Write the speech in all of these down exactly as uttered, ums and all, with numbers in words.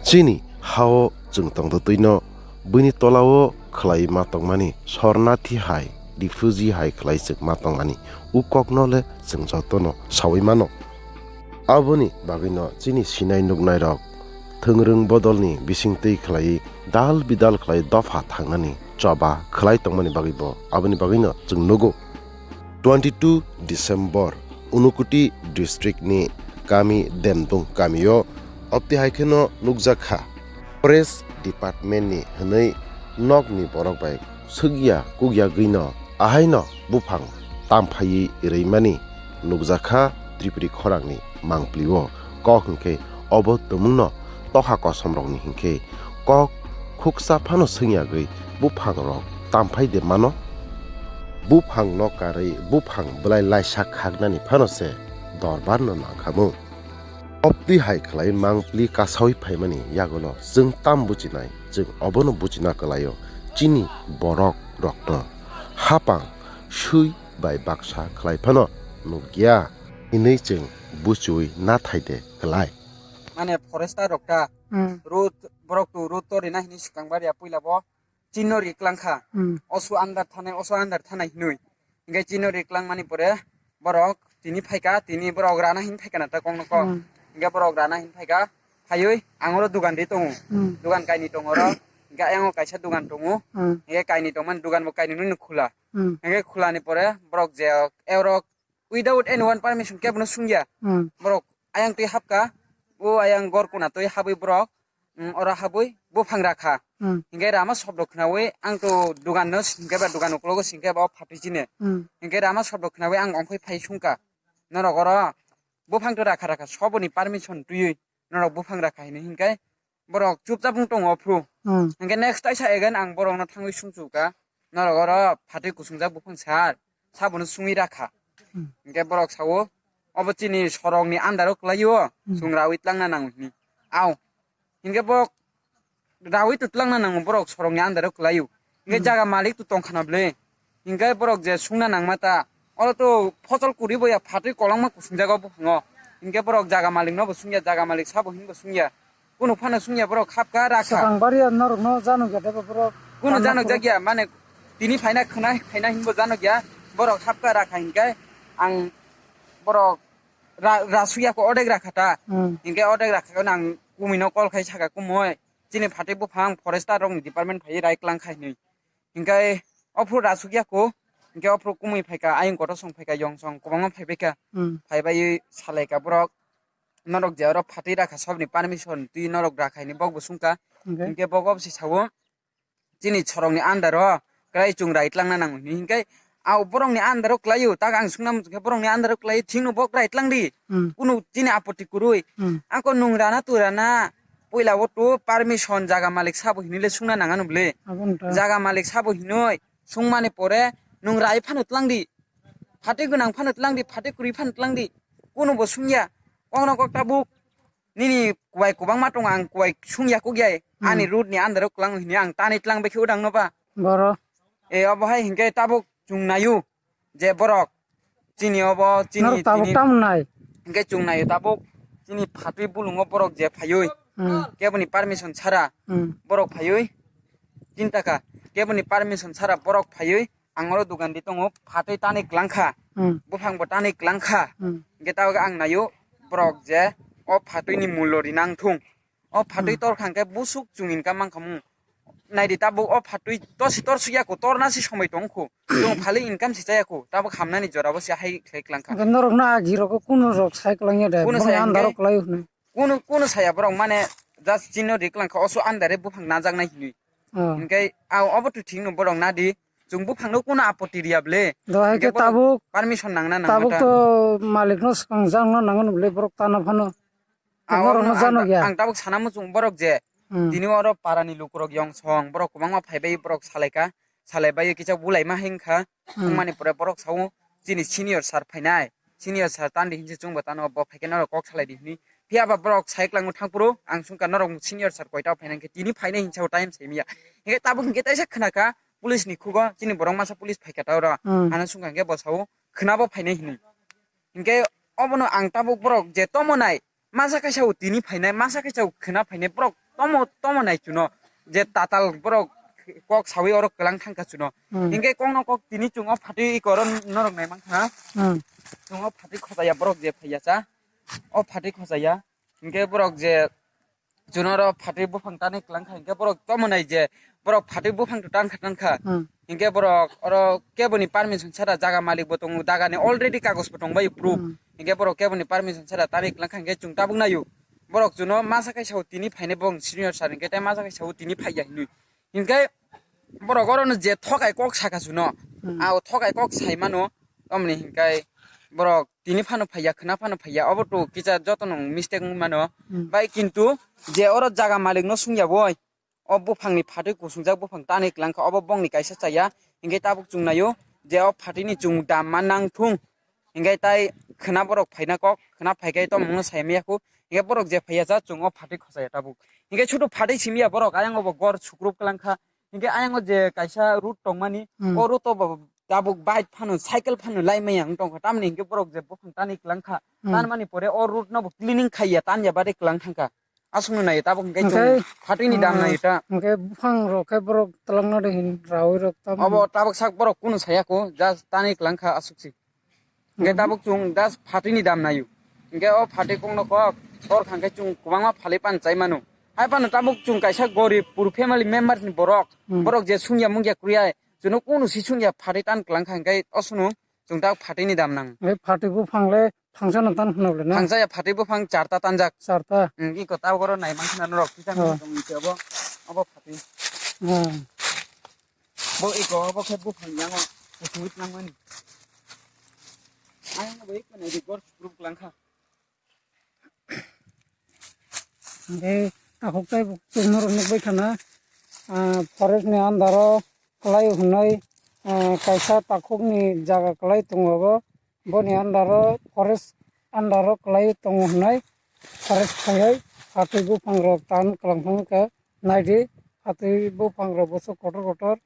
Chini hao chwng tongtwtwino buini tolao khwlai ma tongmani, sornathi hai, refugee hai khwlai chwng ma tongmani, u kokno le chwng jotono saui mano. Aboni bagwino chini sinai nuknairok thwngrwng bodolni bisingtwi khwlaiwi dal bidal khwlai dopha thangnani choba khwlai tongmani bagwibo aboni bagwino chwng nugo. Twenty two December, Unakoti district ni kami Demdung kamio opti hai kheno nukjakha. Forest Department ni hwnwi nokni borok bai swkya kukya gwino ahaino buphang tamphaiwi rwimani nukjakha Tripuri khorangni mangplio. Kok hwnkhe obo tumungno tokha kosomrokni hinkhe kok khuksa phano swngyagwi buphangrok tamphai de mano? Buphangno karwi buphang bwlai laisa khaknani phano se dorbarno nangkhamu. Opti hai khlai mangpli kasaui phaimani yagulo chwng tam buchinai, chwng obono buchina kwlaio chini borok rokno. Hapang sui bai baksa khlai phano nukya hinwi chwng buchiui nathai de kwlai. Mane forester rok ta Hmm. Road, borok tu road to rina hini swkang baria puila bo chino ri klang kha. Hmm. Oso andar thanai, oso andar thanai hinui. Hingke chino ri klang mani pore borok tini phaika, tini borok rana hin phaika na ta kong no kong. Hmm. Hingke borok rana hin phaika, phaioi ang oro dugan ri tongo. Hmm. Dugan kaini tongo oro. Hingke ayang o kaisa dugan tongo. Hmm. Hingke kaini tongmani dugan bo kaini nuni khula. Hmm. Hingke khula ni pore borok je, e borok without anyone permission kebo no sungya. Hmm. Borok ayang twi hapka, o ayang gor kuna twi habwi borok, mm, oro habwi buphang rakha. Hmm. Hingke rama sobdo khnawi ang to dugan no singke ba dugan uklogo singke ba o phatwi chine. Hmm. Hingke rama sobdo khnawi ang ongkhoi phai sungka. Norok oro buphang to rakha rakha soboni permission twiwi norok buphang rakha hinwi hinkai borok chupchap wng tongo phuru. Hmm. Hingke next taisa again ang borokno thangwi sungchuka, norok oro phatwi kusungjak buphang sar, sabono sungwi rakha. Hmm. Hingke borok sao, obo chini sorokni andaro kwlaio, Hmm. chwng rawi tlangna nango hini. Au. Hingke bo rawi to tlangna nango borok sorokni andaro kwlaio. Hingke Hmm. jaga malik to tongkhana bwle. Hingke borok je sungna nangma ta, oro to phosol kwrwi bo ya phatwi kolokma kusungjago buphango. Hingke borok jaga malik no bo sungya, jaga malik sabo hinbo sungya. Kunu phano sungya borok hapka rakha. Swkang baria norok no janokya debo borok. Kunu janokjakya, mane tini phaina khwna phaina hinbo janokya, borok hapka rakha hingke ang borok ra-, rasuyako odek rakha ta. Hmm. Hingke odek rakha ang kumui no call khai saka kumui. Chini phatwi buphang forester rokni department phaiwi rai klang khai hinwi. Hingke ophuru rasuk ya ko, hingke ophuru kumui phaika, ayung kotor song phaika, yong song kwbangma phaibaikha. Hmm. Phaibai salaika borok, norok je oro phatwi rakha sobni permission twi norok rakha hinwi bokbo sungkha. Hingke? Hingke bokbo se sao, chini sorokni under o kwlai chwng rai tlangna nango hinwi. Hingke au borokni under o kwlaio, tak ang sungna muchungkhe borokni under o kwlaio, thikno bok rai tlangdi. Hmm. Kunu chini apoti kwrwi. Hmm. Angkhe nwng rana twi rana, puila o to permission jaga malik sabo hinwi le sungna nang ano bwle. Abo wngkha. Jaga malik sabo hinwi sungmani pore nwng rai phano tlangdi. Phatwi gwnang phano tlangdi, phatwi kwrwi phano tlangdi. Kunu bo sungya. Kokno kok tabuk nini kubai kwbangma tongo, ang kubai sungya kuk ya. Hmm. Ani road ni under o kwlang hinwi ang tani tlang bekhe udang no ba. Boro. E obo hai hinkhe tabuk chwng naio. Je borok chini obo, chini, norok tabuk chini tamo nai? Hingke chwng naio tabuk chini phatwi bulungo borok je phaioi, hmm, keboni permission sara, hmm, borok phaioi, tin taka, keboni permission sara borok phaioi, ang oro dugan di tongo, phatwi tanwi kwlangkha, hmm, buphang bo tanwi kwlangkha, hmm, hingke tabuk ang naio borok je o phatwi ni mullo rinang thung. O phatwi, hmm, torkha hwnkhe busuk chwng income mankha mung. Naidi tabuk o phatwi tosi torsuk ya kho, torna si somoi tong kho. Chwng phali income si chaya kho, tabuk hamnani jora bo se hai khlai klang kha. Hwnkhe norok no agi rok kunu rok sai klang ya de, kunu boni saya andar hwnkhe, o kwlai hwnwi. Kunu, kunu saya borok mane just chini no ri klang kha, oso andar e buphang najak nai hinwi. Oh. Hwnkhe a obo to thik no borok nadi, chwng buphang no kunu apoti riya ble. Do hai hwnkhe khe borok tabuk, permission nang na nang tabuk mata. To malik no swkang jak no nang no ble borok tana phano. Ah, borok no obono ang jano ta-, ya. Ang tabuk sana muchung borok je, hmm, tini oro para ni lukurok yong song, borok kwbangma phaibai borok salaika, salaibai kisa bulai ma hingkha, hmm, wngmani pore borok sao chini senior sir phainai, senior sir tandi hinse chwngbo tano bo phaikhe norok kok salai di hwnwi. Phiya ba borok sai kwlangma thangphuru ang swngkha norok senior sir koita phainai hwnkhe tini phainai hinsa o time saimiya. Hingkhe tabuk hingkhe taisa khwnakha police ni khugo chini borok masa police phaikha ta oro. Hmm. Ano swngkha hwnkhe bo sao khwnabo phainai hwnwi. Hingkhe obono ang tabuk borok je tomo nai, masa kaisa o tini phainai, masa kaisa o khwna phainai, borok tomo tomo nai chuno, je tatal borok kok sawi oro kwlang thangkha chuno. Hmm. Hinkhe kokno kok tini chwng o phatwi iko oro norok nai mankha. Hmm. Chwng o phatwi khojaya borok je phaiya cha, o phatwi khojaya. Hinkhe borok je chwng oro phatwi buphang tanwi kwlang kha, hinkhe borok tomo nai je borok phatwi buphang to tankha tankha. Hmm. Hinkhe borok oro keboni permission chara jaga malik bo tongo, dagani already kagoj bo tongbai proof. Hmm. Hinkhe borok keboni permission chara tanwi kwlang kha, hinkhe chwng tabuk naio. Borok chuno masa kaisa o tini phainai bong senior sir, hinkhe tei masa kaisa o tini phaiya hinwi. Hinkhe borok orono je thokai kok saka chuno, hmm, a o thokai kok sai mano, omoni hinkhe borok tini phano phaiya, khwna phano phaiya, obo to kisa jotono mistake wng mano. Hmm. Bai kintu je oro jaga malik no sungya boi, o buphangni phatwi kusungjak buphang tanwi kwlang kha, obo bongni kaisa chaya, hinkhe tabuk chwng naio je o phatwini chwng dam ma nang thung. Hinkhe tai khwna borok phaina kok, khwna phaikhai tomungno sai maya khu. Hinkhe borok je phaiya cha chwng o phatwi khosaya tabuk. Hinkhe sudu phatwi simiya borok ayang obo gor sukrup kwlang kha. Hinkhe ayang o je kaisa road tongmani, hmm, o road o bo tabuk bike phano, cycle phano lai maya wng tongkha. Tamni hinkhe borok je buphang tanwi kwlang kha. Hmm. Tanmani pore o road no bo cleaning khaiya, tanya bade kwlang thangkha. Aswkno nai tabuk hinkhe chwng phatwini dam nai ta. Hinkhe buphang rok khe borok twlangna de hin rawi rok tam. Obo tabuk sak borok kunu saya kho, just tanwi kwlang kha aswk si. Hinkhe tabuk chwng just phatwini dam naio. Hinkhe o phatwi kokno kok tor kha hinkhe chwng kwbangma phalwi pan chai mano. Hai phano tabuk chwng kaisa gorib poor family members ni borok, hmm, borok je sungya mungya kwrwi ai, chwngno kunu si sungya phatwi tan kwlang kha hinkhe oswkno chwng tabuk phatwini dam nang. Hinkhe phatwi buphang le Thangsa no tan khna le na? Thangsa ya phatwi buphang charta tanjak. Charta. Hmm, iko tabuk oro nai mankha na norok kisa, oh, tong iko abo, abo phatwi. Hmm. Bo iko abo khe buphang yango kuchungit nangmani. Ayang bo iko nai di gor group langkha. Hinkhe takhuk tei chwng norok nukbai khana, ah, forest ni under o kwlai hwnwi, ah, kaisa takhuk ni jaga kwlai tongo abo. Boni under o forest under o kwlai tongo hwnwi forest khaiwi phatwi buphang rok tan kwlang thang kha. Naidi phatwi buphang rok bwswk kotor kotor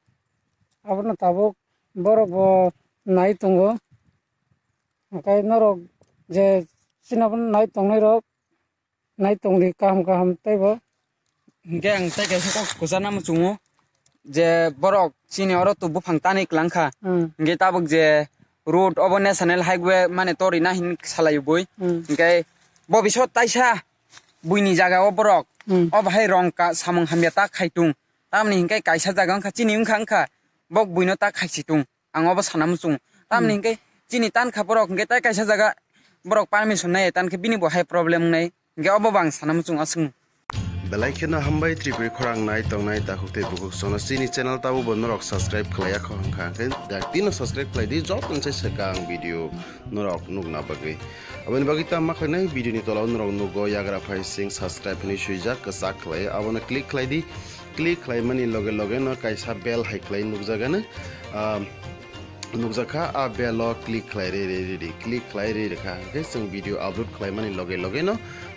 abono tabuk borok bo nai tongo. Hwnkhe norok je chini abono nai tongnai rok nai tongdi kaham kaham teibo. Hinkhe ang tei kaisa kok kwchana muchungo je borok chini oro to buphang tanwi kwlang kha. Hmm. Hinkhe tabuk je road obo national highway mane torina hin salaio bui. Hmm. Hinkhe bo biso taisa buini jaga o borok, hmm, o bahai rong ka samung hamya ta khaitung. Tamni hinkhe kaisa jaga wngkha chini wngkha wngkha bok buino ta khaichitung. Ang obo sana muchungo. Tamni, hmm, hinkhe chini tankha borok hinkhe tai kaisa jaga borok permission nai tankhe bini bo hai problem wngnai. Hinkhe obo bo ang sana muchungo aswkno. Belai kheno hambai Tripuri khorang nai tongnai takhuk tei bukhuk sono chini channel tabuk bo norok subscribe khlaiya kho hwnkha hinkhe daktino subscribe khlai di joto ni sai swkang video norok nukna bagwi. Aboni bagwi tamo khlainai video ni tola o norok nugo yagra phai sing subscribe hinwi swijak kwchak khlai abono click khlai di. Click khlaimani loge loge no kaisa bell hai khlai nukjagano, ah, nukjakha, a bell o click khlai re re re di, click khlai re re kha, hwnkhe chwng video upload khlaimani loge loge no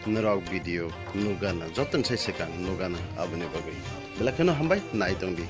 norok video nukgana, joto ni sai swkang nukgana aboni bagwi. Belai kheno hambai, nai tong di.